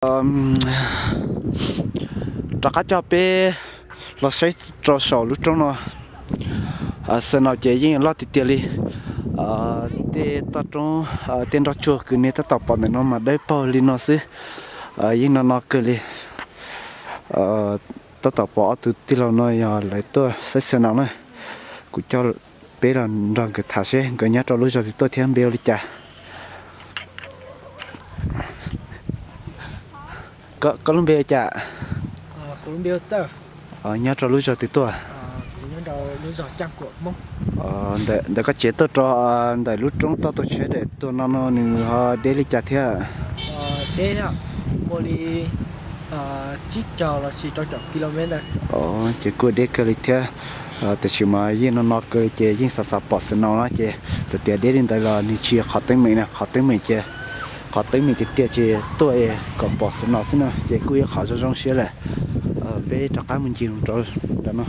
Rov qab coj peb los saib rau saum lub roob no. Snow ces yeej loj tiag tiag li. Tej toj roob, tej nroj tsuag kws nej tab tom pom ntawm no mas dawb paug li no xwb. Yeej no no kawg li. Tab tom pom ob tug tij laug no yog lawv tuaj saib snow na. Kuv coj peb los nrog nkawd tham seb nkawd nyob rau lub zog twg tuaj thiab npe ua li cas. Koj lub npe ua cas? Nyob rau lub zog twg tuaj? Ntawm koj tsev tuaj rau ntawm lub roob toj tau tsheb daim tuag no no nws ho deb li cas thiab? Ces kuj deb kawg li thiab. Tiam sis mas yeej no no kawg li ces yeej xav xav pom snow no ces txawm tias deb li ntawd los nws tsis yog qhov teeb meem na, qhov teeb meem ces, qhov teeb meem tiag tiag ces tuaj es kom pom snow xwb no ces kuj yog qhov zoo zoo siab lawm. Peb rov qab mus ncig rau ntawm no.